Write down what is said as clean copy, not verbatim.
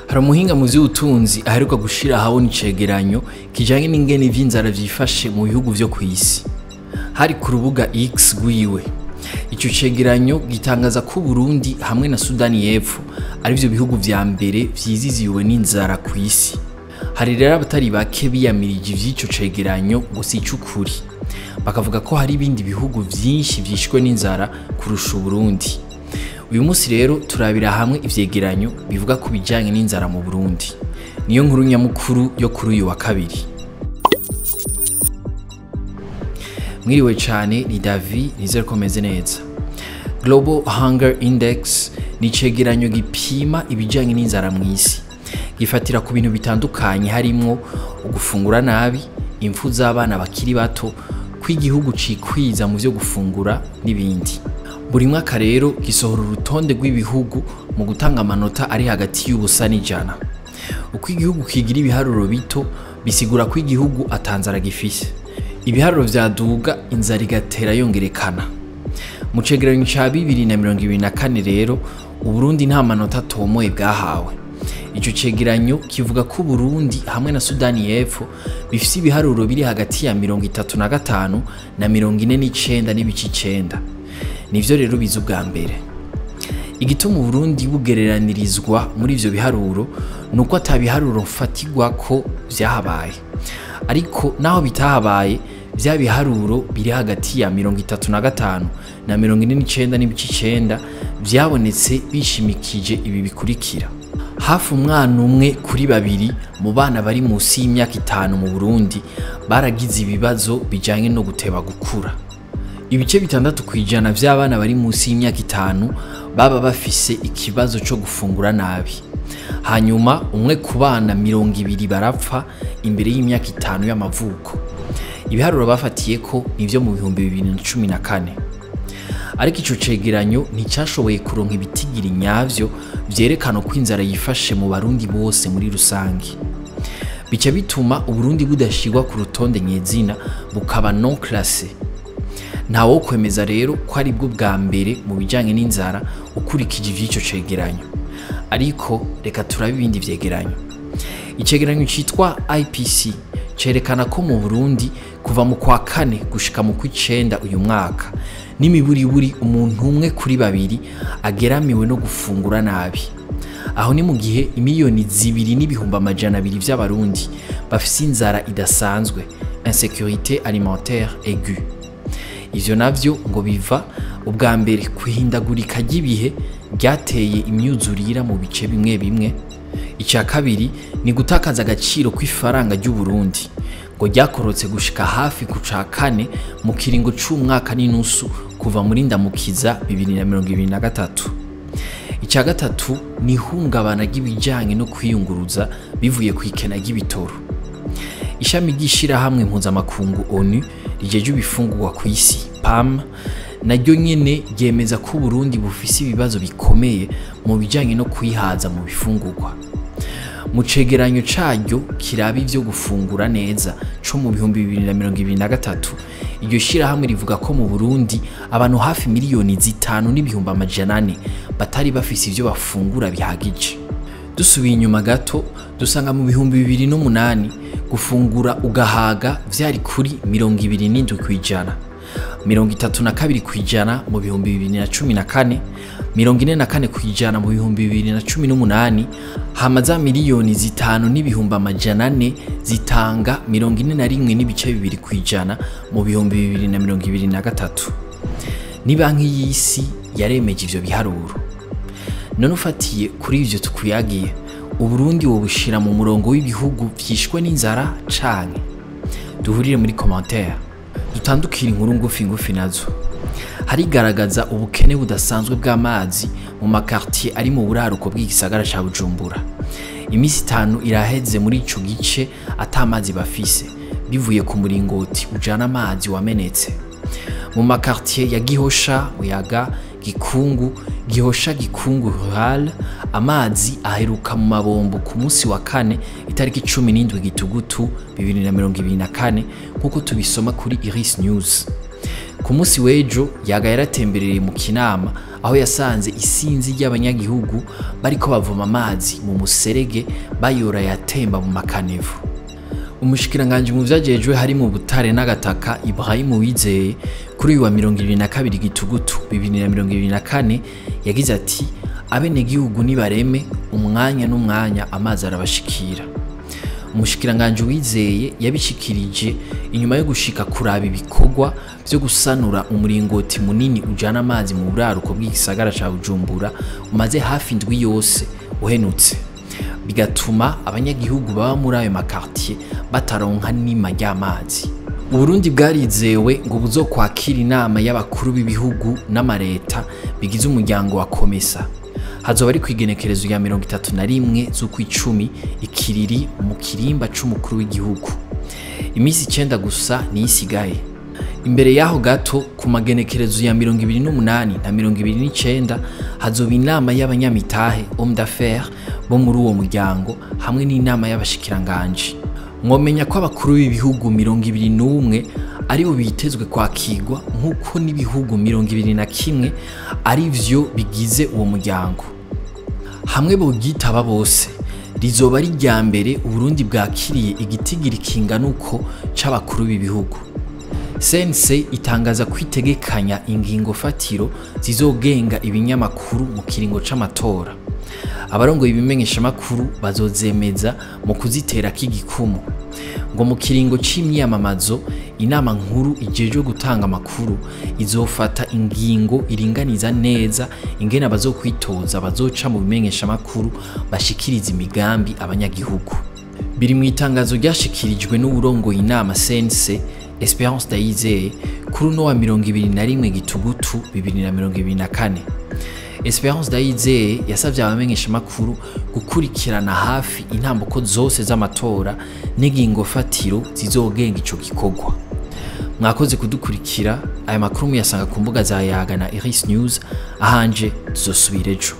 Hari umuhinga mu vy'ubutunzi aheruka gushira ahabona icegeranyo kijanye n'ingene ivy'inzara vyifashe mu bihugu vyo kw'isi. Hari ku rubuga X rwiwe. Ico cegeranyo gitangaza ko Burundi hamwe na Sudani y'Epfo arivyo bihugu vya mbere vyiziziwe n'inzara kw'isi. Hari rero abatari bake biyamirije ivy'ico cegeranyo ngo si ic'ukuri. Bakavuga ko hari ibindi bihugu vyinshi vyishwe n'inzara kurusha Uburundi. Uyu munsi rero turabira hamwe ivyegeranyo bivuga ku bijanye n'inzara mu Burundi. Niyo nkuru nyamukuru yo kuri uyu wa kabiri. Mwiriwe cane, ni Davi, nizere ko meze neza. Global Hunger Index ni icegeranyo gipima ibijanye n'inzara mw'isi. Gifatira ku bintu bitandukanye harimwo ugufungura nabi, impfu z'abana bakiri bato, kw'igihugu cikwiza mu vyo gufungura n'ibindi. Buri mwaka rero gisohora urutonde rw'ibihugu mu gutanga amanota ari hagati y'ubusa n'ijana. Uko igihugu kigira ibiharuro bito bisigura ko igihugu atanzara gifise. Ibiharuro vyaduga inzara igatera yongerekana. Mu cegeranyo ca 2024 rero Uburundi nta manota atomoye bwahawe. Ico cegeranyo kivuga ko Uburundi hamwe na Sudani y'Epfo bifise ibiharuro biri hagati ya 35 na 49.9. Nivyo rero biza ubwa mbere. Igituma Uburundi bugereranirizwa muri ivyo biharuro nuko atabiharuro mfatirwako vyahabaye. Ariko naho bitahabaye, vya biharuro biri hagati ya 35 na 49.9 vyabonetse bishimikije ibi bikurikira. Hafi umwana umwe kuri babiri mu bana bari musi y'imyaka 5 mu Burundi baragize ibibazo bijanye no guteba gukura. Ibice 6% vy'abana bari musi y'imyaka 5 baba bafise ikibazo co gufungura nabi. Hanyuma umwe ku bana 20 barapfa imbere y'imyaka 5 y'amavuko. Ibiharuro bafatiye ko nivyo mu 2014. Ariko ico cegeranyo nticashoboye kuronka ibitigiri nyavyo vyerekana ko inzara yifashe mu Barundi bose muri rusangi. Bica bituma Uburundi budashirwa ku rutonde nyezina, bukaba non classé. Ntawo kwemeza rero ko ari bwo bwa mbere mu bijanye n'inzara ukurikije ivy'ico cegeranyo. Ariko reka turabe ibindi vyegeranyo. Icegeranyo citwa IPC cerekana ko mu Burundi kuva mu kwa kane gushika mu kw'icenda uyu mwaka n'imiburiburi umuntu umwe kuri babiri ageramiwe no gufungura nabi. Aho ni mu gihe imiliyoni 2,200 vy'abarundi bafise inzara idasanzwe, insécurité alimentaire aiguë. Ivyo navyo ngo biva ubwa mbere kwihindagurika ry'ibihe ryateye imyuzurira mu bice bimwe bimwe. Ica kabiri ni gutakaza agaciro kw'ifaranga ry'u Burundi ngo ryakorotse gushika hafi ku ca kane mu kiringo c'umwaka n'inusu kuva muri ndamukiza 2023. Ica gatatu ni ihungabana ry'ibijanye no kwiyunguruza bivuye kw'ikena ry'ibitoro. Ishami ry'ishirahamwe mpuzamakungu ONU rijeje ibifungurwa kw'isi PAM naryo nyene ryemeza ko Burundi bufise ibibazo bikomeye mu bijanye no kwihaza mu bifungurwa. Mu cegeranyo caryo kiraba ivyo gufungura neza co mu 2023, iryo shirahamwe rivuga ko mu Burundi abantu hafi miliyoni 5,400 batari bafise ivyo bafungura bihagije. Dusubiye inyuma gato dusanga mu 2008 gufungura ugahaga vyari kuri 27%, 32% mu 2014, 44% mu 2018, hama za miliyoni 5,400 zitanga 41.2% mu 2023. Ni banki y'isi yaremeje ivyo biharuro. None ufatiye kuri ivyo tukuyagiye, Uburundi wobushira mu murongo w'ibihugu vyishwe n'inzara canke? Duhurire muri commentaire. Dutandukira inkuru ngufi ngufi nazo. Harigaragaza ubukene budasanzwe bw'amazi mu makartier ari mu buraruko bw'igisagara ca Bujumbura. Imisi 5 iraheze muri ico gice atamazi bafise bivuye ku muringoti ujana amazi wamenetse. Mu makartier ya Gihosha, Muyaga, Gikungu, Gihosha Gikungu rural, amazi aheruka mu mabombo ku munsi wa kane itariki 17 Gitugutu 2024 nkuko tubisoma kuri Iris News. Ku munsi w'ejo Yaga yaratembereye mu Kinama aho yasanze isinzi ry'abanyagihugu bariko bavoma amazi mu muserege bayora yatemba mu makanevu. Umushikiranganje mu vyajejwe hari mu butare n'agataka Ibrahim Uwizeye kuri uyu wa 2022 Gitugutu 2024 yagize ati abenegihugu nibareme umwanya n'umwanya amazi arabashikira. Umushikiranganje Uwizeye yabishikirije inyuma yo gushika kuraba ibikorwa vyo gusanura umuringoti munini ujana amazi mu buraruko bw'igisagara ca Bujumbura umaze hafi indwi yose uhenutse, bigatuma abanyagihugu baba muri ayo makartier bataronka nima ry'amazi. Uburundi bwarizewe ngo buzokwakira inama y'abakuru b'ibihugu n'amareta bigize umuryango wa COMESA. Hazoba ari kwigenekerezo ya 31 z'ukwicumi ikiriri mu kirimba c'umukuru w'igihugu. Imisi 9 gusa ni isigaye. Imbere yaho gato ku magenekerezo ya 28 na 29 hazoba inama y'abanyamitahe homme d'affaires bo muri uwo muryango hamwe n'inama y'abashikiranganje. Mwomenya ko abakuru b'ibihugu 21 ari bo bitezwe kwakirwa nk'uko n'ibihugu 21 ari vyo bigize uwo muryango. Hamwe bogitaba bose rizoba ari rya mbere Uburundi bwakiriye igitigiri kingana uko c'abakuru b'ibihugu. CNC itangaza kwitegekanya ingingo fatiro zizogenga ibinyamakuru mu kiringo c'amatora. Abarongoye ibimenyeshamakuru bazozemeza mu kuzitera k'igikumu. Ngo mu kiringo c'imyamamazo inama nkuru ijejwe gutanga amakuru izofata ingingo iringaniza neza ingene abazokwitoza bazoca mu bimenyeshamakuru bashikiriza imigambi abanyagihugu. Biri mu itangazo ryashikirijwe n'uwurongoye inama CNC Esperance Ndayizeye kuri uno wa 21 Gitugutu 2024. Esperance Ndayizeye yasavye abamenyeshamakuru gukurikirana hafi intambuko zose z'amatora n'ingingo fatiro zizogenga ico gikorwa. Mwakoze kudukurikira. Aya makuru muyasanga ku mbuga za Yaga na Iris News. Ahanje tuzosubira ejo.